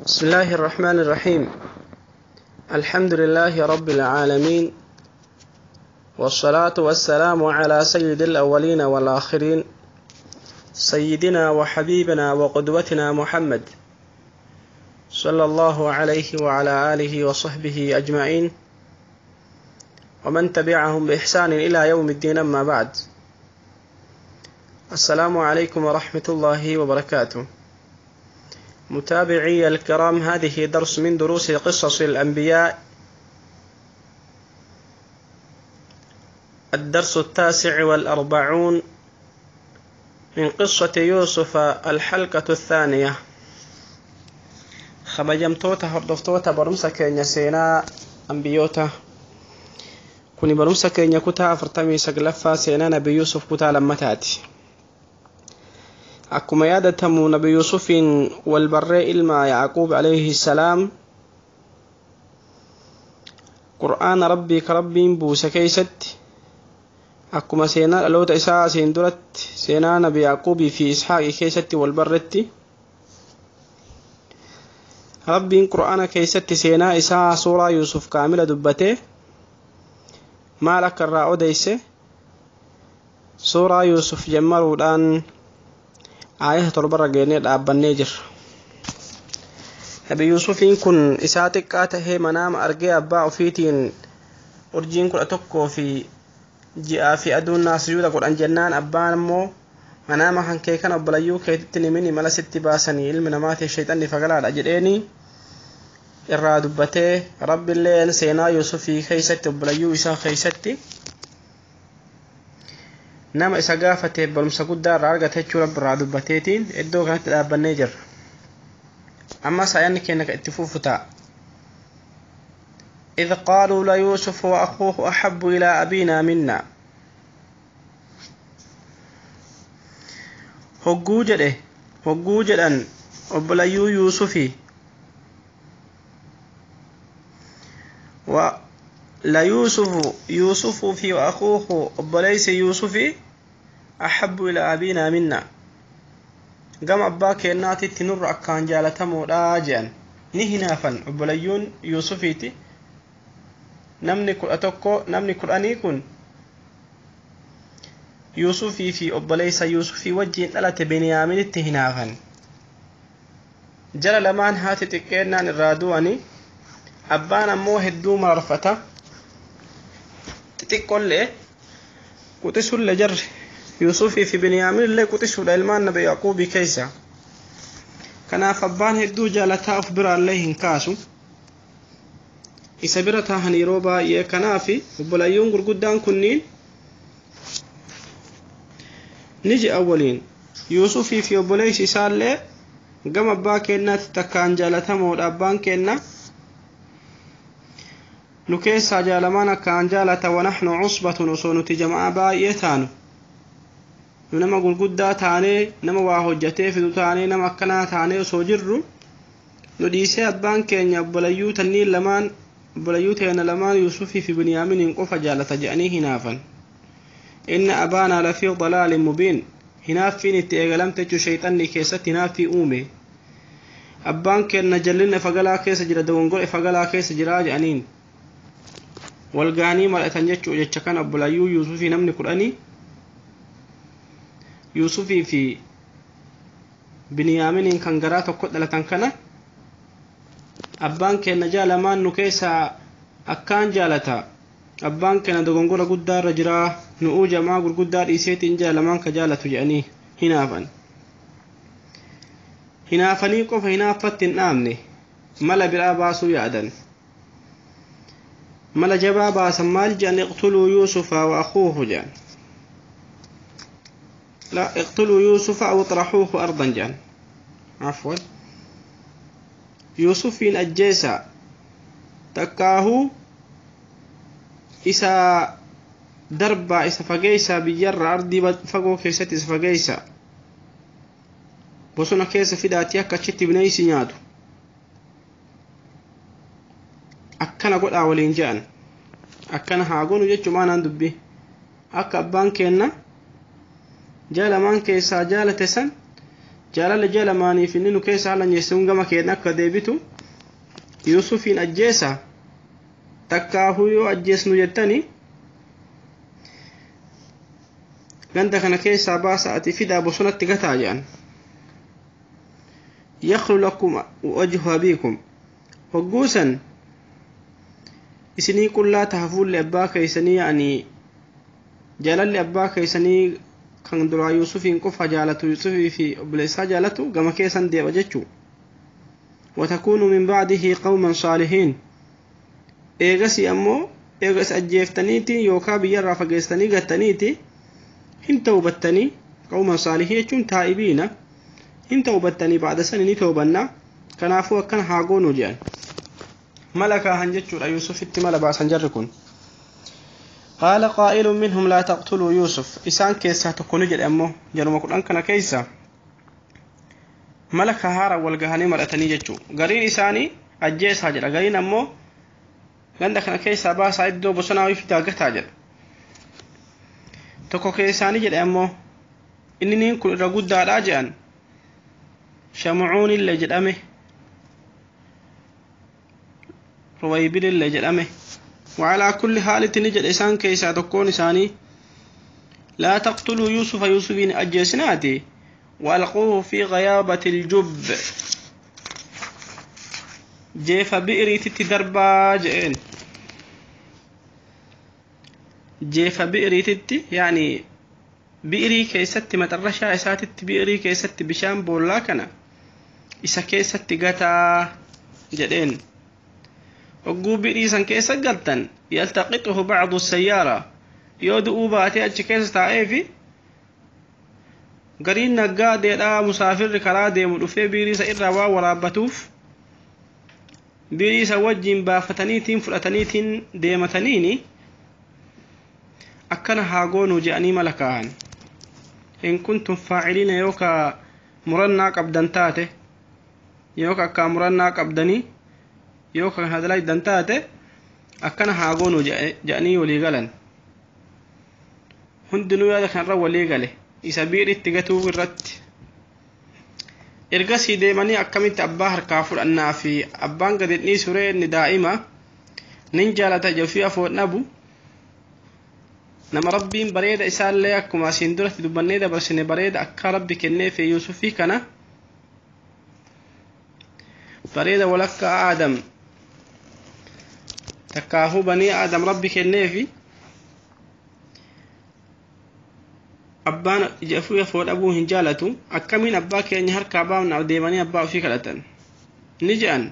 بسم الله الرحمن الرحيم. الحمد لله رب العالمين، والصلاة والسلام على سيد الأولين والآخرين، سيدنا وحبيبنا وقدوتنا محمد صلى الله عليه وعلى آله وصحبه أجمعين، ومن تبعهم بإحسان إلى يوم الدين. أما بعد، السلام عليكم ورحمة الله وبركاته. متابعي الكرام، هذه درس من دروس قصص الأنبياء، الدرس 49 من قصة يوسف، الحلقة الثانية. Kabajamtoota hordoftoota barumsa keenya seenaa ambiyoota, kuni barumsa keenya kutaa 49ffaa seenaa Nabi Yuusuf kutaa lammataati. Akkuma yaadatamu, Nabi Yuusufiin walbarree ilma Yaaquub alayhi salaam Qur'aana Rabbii ka Rabbiin buuse keeysatti, akkuma seenaa dhaloota isaa asiin duratti seenaa Nabi Yaaquubii fi Ishaaqii keessatti walbarretti, Rabbiin Qur'aana keessatti seenaa isaa suuraa Yuusuf kaamila dubbatee maal akka irraa odeyse, suuraa Yuusuf jammaruudhaan aayata 7rra geenyee dhaabbannee jirra. Nabi Yuusufiin kun isaa xiqqaa tahee manaama argee abbaa ofiitiin urjiin 11 fi ji'aa fi aduun naa sujuuda godhan jennaan, abbaan immoo manaama kan kee kana obbolayyuu keetitti nimini, mala sitti baasanii, ilmi namaatiif shayxanni fagalaadha jedheeni irraa dubbatee, Rabbiilleen seenaa Yuusufii keeysatti obbolayyuu isaa keeysatti nama isa gaafateef barumsa guddaa irraa argate jechuu Rabbi irraa dubbateetiin iddoo kanatti dhaabbannee jirra. Ammas ayanni keenya ka itti fufu ta'a. إذ قالوا ليوسف وأخوه أحب إلى أبينا منا. Hogguu jedhe, hogguu jedhan obbolayyuu Yuusufii wa ليوسف يوسف في وأخوه obboleeysi Yuusufi أحب إلى أبينا منا gama abbaa keennaatitti nurra akkaan jaalatamoodha jedhan. Ni hinaafan obbolayyuun Yuusufiiti. Namni 11, namni 10 kun Yuusufii fi obboleeysa Yuusufii wajjiin dhalate Beniyaaminitti hinaafan. Jara lamaan haati xiqqeennaan irraa du'anii, abbaan ammoo hedduu mararfata, xixiqqollee quxisullee. Jarri Yuusufii fi Biniyaamin illee quxisuudha ilmaan Nabi Yaquubii keessa. Kanaaf abbaan hedduu jaalataa, of biraallee hin kaasu, isa bira taahan yeroo baay'ee. Kanaaf obbolayyuun gurguddaan kunniin ni je'a waliin, Yuusufii fi obboleessi isaallee gama abbaa keennaatti takkaan jaalatamoodha, abbaan keenna nu keessaa jaalamaan akkaan jaalata. ونحن عصبة, osoo nuti jamaa baay'ee taanu, nu nama gurguddaa taanee, nama waa hojjatee fidu taanee, nama akkanaa taanee osoo jirru, nu dhiisee abbaan keenya obbolayyuu tanniin lamaan, obbolayyuu teena lamaan Yuusufii fi Biniyaaminiin qofa jaalata jedhanii hinaafan. إن أبانا لفي ضلال مبين. Hinaaffiin itti eegalamte jechuu. Shayxanni keessatti hinaaffii uume. Abbaan keenya jallinna fagalaa keessa jira, dogongora fagalaa keessa jira jedhaniin walgaanii mar'atan jechuu. Jecha kana obbolayyuu Yuusufii namni 10 Yuusufii fi Biniyaaminiin kan garaa tokko dhalatan kana, abbaan keenya jaalamaan nu keessaa akkaan jaalata, abbaan keenya dogongora guddaa irra jiraa, nu'uu jamaa gurguddaa dhiiseetiin jaalamaan ka jaalatu jedhanii hinaafan. Hinaafanii qofa hinaaffatti hin dhaabne, mala biraa baasuu yaadan. Mala jabaa baasan. Maal jedhan? اقتلوا يوسف وأخوه jedhan. لا, اقتلوا يوسف أو اطرحوه أرضا jedhan. عفوا, Yuusufiin ajjeesa takkaahuu isa darbaa, isa fageeysaa biyyarra, ardii fagoo keessatti isa fageeysa, bosona keessa fidaatii akka achitti bineensi nyaatu akkana godhaa waliin je'an. Akkana haa gonu jechuu maanaan dubbi akka abbaan keenna jaalamaan keessaa jaalate san Jaalala ji'a lamaaniif inni nu keessa halanyeessuun gama keenya akka deebitu Yuusufiin ajjeesa takkaahuu yoo ajjeesnu jettani ganda kana keessaa baasa ati fidaa bosonatti gataa jedhan. Yakhlu lakum wajhu abiikum hogguusan isinii qullaa taha fuulli abbaa keessanii yaani jaalalli abbaa keessanii kan duraa Yuusufiin qofa jaalatu Yuusufii fi obboleessaa jaalatu gama keessan deeba jechuu. Watakuunu min bacdihi qawman saalihiin eegasii ammoo eegas ajjeeftaniiti yookaa biyyarraa fageessanii gattaniiti hin tawbattanii qawman saalihiin jechuun taa'ibiina hin tawbattanii bacda sani ni tawbanna kanaafuu akkana haa goonu jedhan mala kaahan jechuudha Yuusufitti mala baasan jarri kun. قال قائل منهم لا تقتلوا يوسف إسان كيسا تكوني جد أمو جنوم قرآن كان كيسا ملك هارا والقهاني مرأتني جتشو قرين إساني أجيس هاجر قرين أمو عندك كان كيسا باسا إدو بسناوي في داقت هاجر تكو كيساني جد أمو إنني كل رقود دار أجان شمعون اللي جد أمه رويبل اللي جد أمه وعلى كل حال نجد إسان كيسا تكون إساني لا تقتلوا يوسف يوسفين أجسناتي وألقوه في غيابة الجب جيف بئري تتدربا جئين جيف بئري تتي يعني بئري كيست مترشا إساتت بئري كيست بشام بولاكنا إسا كيست قتا جئين وقو بئري سن كيسا قلتن يلتقطه بعض السيارة يودؤوا باتي أجي كيسا تائفي قرين نقا ديرا مسافر كرا ديمو دفي بئري سا إرى ورابتوف بئري سا وجين بافتنيتين فلتنيتين ديمتنيني أكنا هاغونو جأني ملكاهن إن كنتم فاعلين يوكا مرنا قبدن تاته يوكا كامرنا قبدني يوكا هذا دنتاته أكنا هاغونو جأني ولي غلن هندنو يا كان رو ولي غله إسابير اتجتو الرت إرجسي ديماني أكملت أباه كافر أن في أبان قد نيسوري دائما ننجالة جوفيا فوت نبو نما ربين بريد إسال ليكما سندرة دبني دبرسن بريد أكا ربي كني في يوسفي كنا بريد ولك آدم تكاهو بني آدم ربي كني في أبان جفو يفور أبوه جالته أكمين أباك ينهر كابان أو ديماني أبا في كلتن نجأن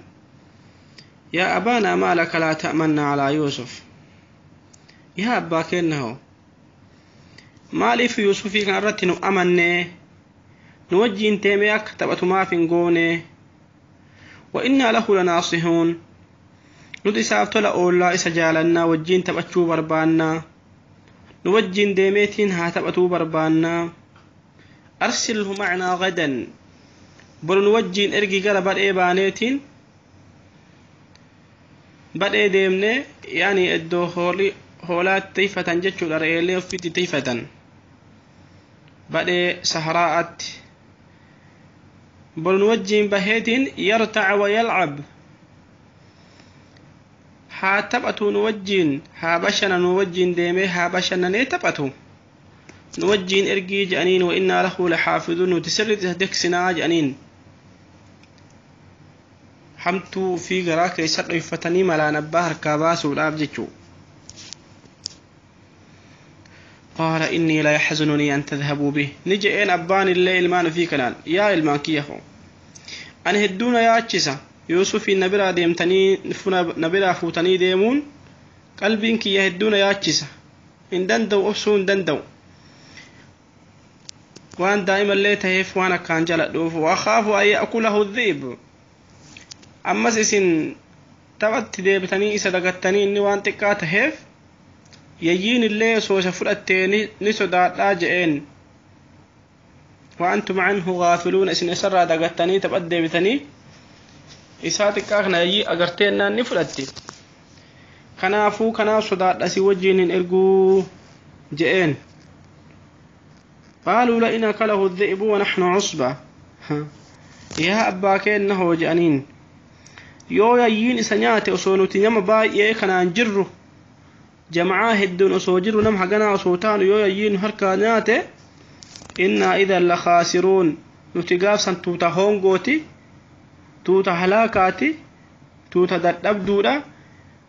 يا أبانا ما لك لا تأمنا على يوسف يا أباك إنه مالي في يوسف كان رتن أمني نوجي انتميك تبت ما في نقوني وإنا له لناصحون ندي سافتلا أولا إسجالنا وجين تبتشو بربانا نوجين ديميتين هاتبتو بربانا أرسله معنا غدا بل نوجين إرقي قرب إيبانيتين بدأ ديمني يعني الدو هولات تيفة جتشو الأرئيلي وفيتي تيفة بدأ سهراءات بل نوجين بهيتين يرتع ويلعب ها تبأتو نوجين ها بشنا نوجين ديمي ها بشنا نتبأتو نوجين إرقي جأنين وإنا له لحافظون وتسرد تهدك جأنين حمتو في غراك يسرع فتني ملا نبهر كاباس والأبجتشو قال إني لا يحزنني أن تذهبوا به نجئين أبان الليل ما في كنان يا إلمان كيهو أن هدونا يا أتشسا يوسف نبرا ديمتني نبرا فوتني ديمون قلبين كي يهدونا يا أتشسا إن دندو أبسون دندو وأن دائما اللي تهيف وأنا كان جلدوف وأخاف أن يأكله الذئب أما إسن تبت ديبتني إسا دقتني إني وأن تكا تهيف يجين اللي سوى فرأتين نسودا راجعين وأنتم عنه غافلون إسن إسرى دقتني تبت ديبتني إسا تكا يجي أغرتين نفرأتي كنافو كنا صدا أسي وجين إرجو جئين قالوا لئن أكله الذئب ونحن عصبة Yaa abbaa keenna hoo je'aniin, yoo yayyiin isa nyaate osoo nuti nama baay'ee kanaan jirru, jama'aa hedduun osoo jirru, nama haganaa osoo taanu, yoo yayyiin harkaa nyaate, innaa idan la khaasiruun, nuti gaafsan tuuta hongooti, tuuta halaakaati, tuuta dadhabduudha,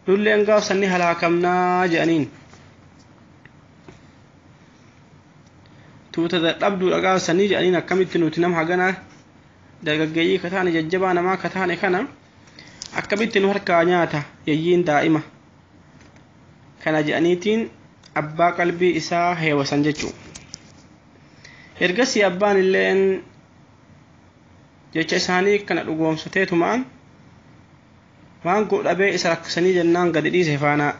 nulleen gaafsan ni halaakamnaa je'aniin. Tuuta dadhabduudha gaafsanii je'aniin. Akkamitti nuti nama haganaa dargaggeeyyii kataane, jajjabaa namaa kataane kana akkamitti nu harkaa nyaata yayyiin daa'ima kana je'aniitiin abbaa qalbii isaa heewasan jechuu. Ergasii abbaan illeen jecha isaanii kana dhugoomsateetumaan waan godhabee isa rakkisanii jennaan gadi dhiise. Faanaa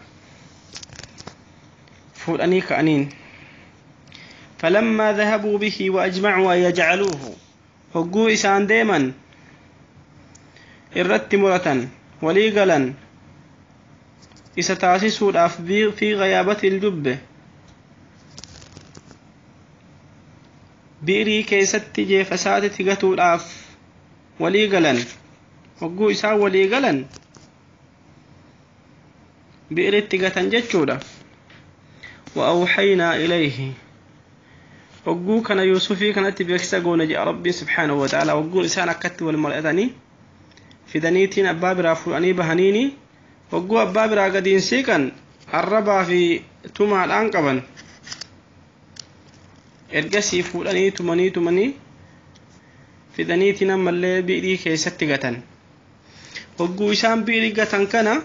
fuudhanii ka'aniin. فلما ذهبوا به وأجمعوا أن يجعلوه، hogguu isaan deeman irratti muratan, walii galan isa taasisuudhaaf, في غيابة الجب, bi'irii keessatti jeefa isaatitti gatuudhaaf walii galan. Hogguu isaan walii galan bi'iritti gatan jechuudha. وأوحينا إليه, hogguu kana Yuusufii kanatti beeksisa goone jedha Rabbiin سبحانه وتعالى. Hogguun isaan akkatti wal mari'atanii fidaniitiin abbaa biraa fuudhanii bahaniini, hogguu abbaa biraa gadiin siiqan arrabaa fi tumaadhaan qaban. Ergasii fuudhanii tumanii tumanii fidaniitiin ammallee bi'irii keessatti gatan. Hogguu isaan bi'irii gatan kana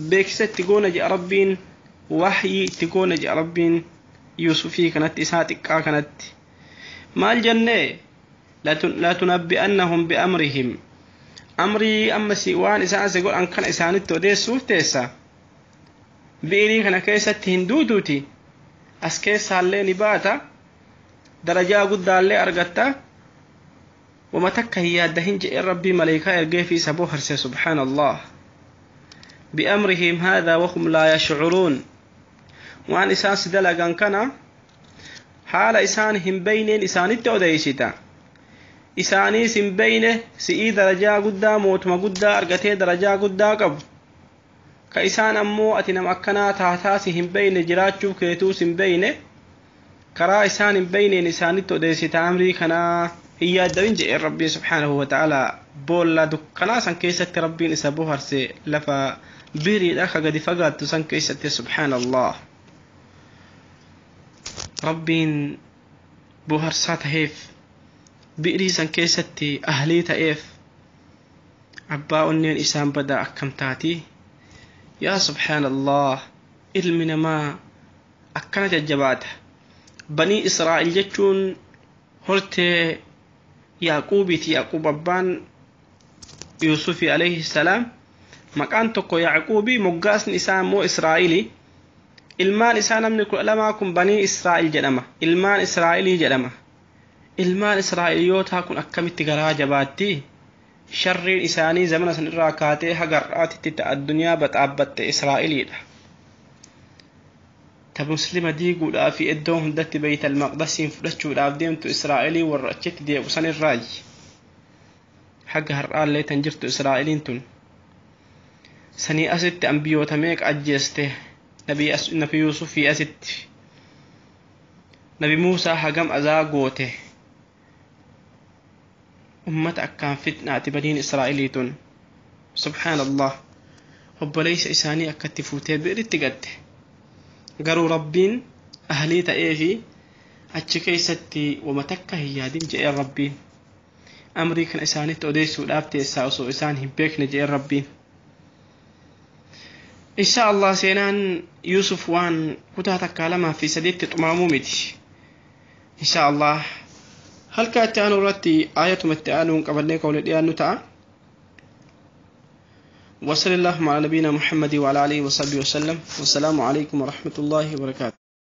beeksisa itti goone jedha Rabbiin, wahyii itti goone jedha Rabbiin Yuusufii kanatti, isaa xiqqaa kanatti. Maal jennee? لتنبئنهم بأمرهم, amrii amma si waan isaan si godhan kana isaanitti odeessuuf teessa. Bi'irii kana keessatti hin duutuuti, as keessaallee ni baata, darajaa guddaallee argatta, wama takka hin yaaddahin jedheen Rabbii maleekaa ergee fi isa boharse. سبحان الله. بأمرهم هذا وهم لا يشعرون, waan isaan si dalagan kana haala isaan hin beyneen isaanitti odeysita. Isaaniis hin beyne, si'ii darajaa guddaa, mootuma guddaa argatee darajaa guddaa qabu ka isaan ammoo ati nama akkanaa taataa si hin beyne, jiraachuuf keetuus hin beyne, karaa isaan hin beyneen isaanitti odeessita amrii kanaa, hin yaaddawin jedheen Rabbiin سبحانه وتعالى. Boolla dukkanaa san keessatti Rabbiin isa boharse, lafa biriidha ka gadi fagaattu san keessatti. سبحان الله, Rabbiin boharsaa taheef, bi'irii san keessatti ahlii ta'eef. Abbaa onneen isaan badaa akkam taatii? Yaa سبحان الله, ilmi namaa akkana jajjabaata. Banii Israa'el jechuun hortee Yaaquubiiti. Yaaquub abbaan Yuusufi عليه السلام, maqaan tokko Yaaquubi, moggaasni isaa immoo Israa'ili. Ilmaan isaa namni 12 kun Banii Israa'el jedhama, ilmaan Israa'elii jedhama. Ilmaan Israa'eliyootaa kun akkamitti garaa jabaatti? Sharriin isaanii zamana san irraa kaatee haga har'aatitti ta addunyaa baxaabbatte Israa'eliidha. Ta Muslima diiguudhaa fi iddoo hundatti Beeytal Maqdasiin fudhachuudhaaf deemtu Israa'elii warra achitti deebu san irraayi. Haga har'aallee tan jirtu Israa'eliin tun. Sanii asitti ambiyoota meeqa ajjeeste? Nabi Yuusufii asitti Nabi Muusaa hagam azaa goote? Ummata akkaan fitnaati baniin Israa'elii tun. سبحان الله, obboleeysa isaanii akkatti fuutee bi'iritti gatte. Garuu Rabbiin ahlii ta'ee fi achi keessatti wama takka hin yaadin jedheen Rabbiin. Amrii kana isaanitti odeessuudhaaf teessaa osoo isaan hin beekne jedheen Rabbiin. Insha Allah, seenaan Yuusuf waan kutaa takkaa lamaa fi sadiitti xumuramuu miti. Insha Allah, halka itti aanu irratti aayatuma itti aanuun qabannee ka wali dhiyaannu ta'a. وصلى اللهم على نبينا محمد وعلى آله وصحبه وسلم، والسلام عليكم ورحمة الله وبركاته.